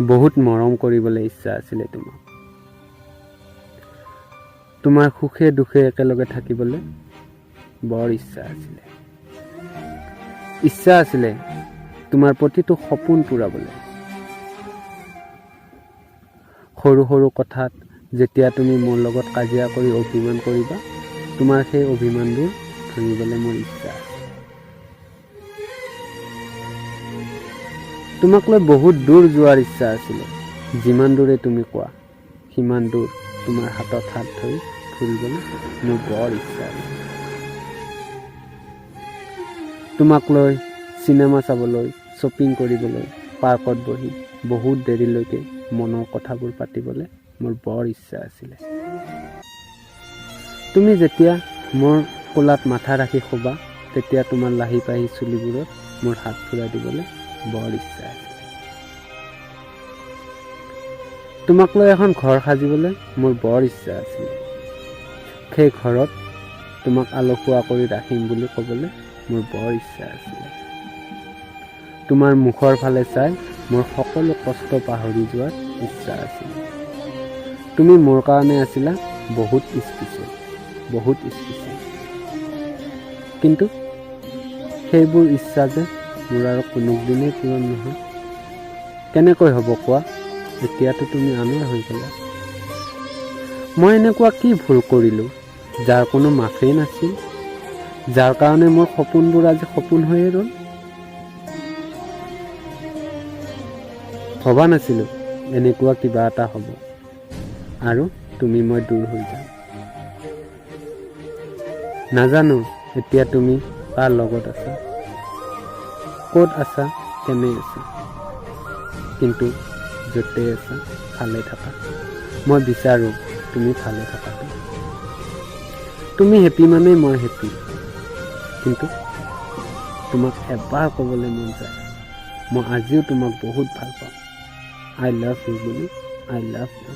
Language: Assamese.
বহুত মৰম কৰিবলৈ ইচ্ছা আছিলে তোমাক। তোমাৰ সুখে দুখে একেলগে থাকিবলৈ বৰ ইচ্ছা আছিলে। ইচ্ছা আছিলে তোমাৰ প্ৰতিটো সপোন পূৰাবলৈ। সৰু সৰু কথাত যেতিয়া তুমি মোৰ লগত কাজিয়া কৰি অভিমান কৰিবা, তোমাৰ সেই অভিমানবোৰ ভাঙিবলৈ মোৰ ইচ্ছা আছে। তোমাক লৈ বহুত দূৰ যোৱাৰ ইচ্ছা আছিলে। যিমান দূৰে তুমি কোৱা, সিমান দূৰ তোমাৰ হাতত হাত ধৰি ফুৰিবলৈ মোৰ বৰ ইচ্ছা আছিল। তোমাক লৈ চিনেমা চাবলৈ, শ্বপিং কৰিবলৈ, পাৰ্কত বহি বহুত দেৰিলৈকে মনৰ কথাবোৰ পাতিবলৈ মোৰ বৰ ইচ্ছা আছিলে। তুমি যেতিয়া মোৰ কোলাত মাথা ৰাখি শোবা, তেতিয়া তোমাৰ লাহি পাহি চুলিবোৰত মোৰ হাত ফুৰাই দিবলৈ বৰ ইচ্ছা আছিলে। তোমাক লৈ এখন ঘৰ সাজিবলৈ মোৰ বৰ ইচ্ছা আছিলে। সেই ঘৰত তোমাক আলসুৱা কৰি ৰাখিম বুলি ক'বলৈ মোৰ বৰ ইচ্ছা আছিলে। তোমাৰ মুখৰ ফালে চাই মোৰ সকলো কষ্ট পাহৰি যোৱাৰ ইচ্ছা আছিলে। তুমি মোৰ কাৰণে আছিলা বহুত স্পেচিয়েল, বহুত স্পেচিয়েল। কিন্তু সেইবোৰ ইচ্ছা যে মোৰ আৰু কোনোদিনেই পূৰণ নহয়। কেনেকৈ হ'ব কোৱা? এতিয়াতো তুমি আনৰ হৈ গ'লা। মই এনেকুৱা কি ভুল কৰিলোঁ, যাৰ কোনো মাফেই নাছিল, যাৰ কাৰণে মোৰ সপোনবোৰ আজি সপোন হৈয়ে ৰ'ল? ভবা নাছিলোঁ এনেকুৱা কিবা এটা হ'ব আৰু তুমি মই দূৰ হৈ যাম। নাজানো এতিয়া তুমি কাৰ লগত আছা, ক'ত আছা, কেনে আছা, কিন্তু য'তেই আছা ভালে থাকা। মই বিচাৰোঁ তুমি ভালে থকাটো। তুমি হেপী মানেই মই হেপী। কিন্তু তোমাক এবাৰ ক'বলৈ মন যায়, মই আজিও তোমাক বহুত ভাল পাওঁ। I love you বুলি। I love you.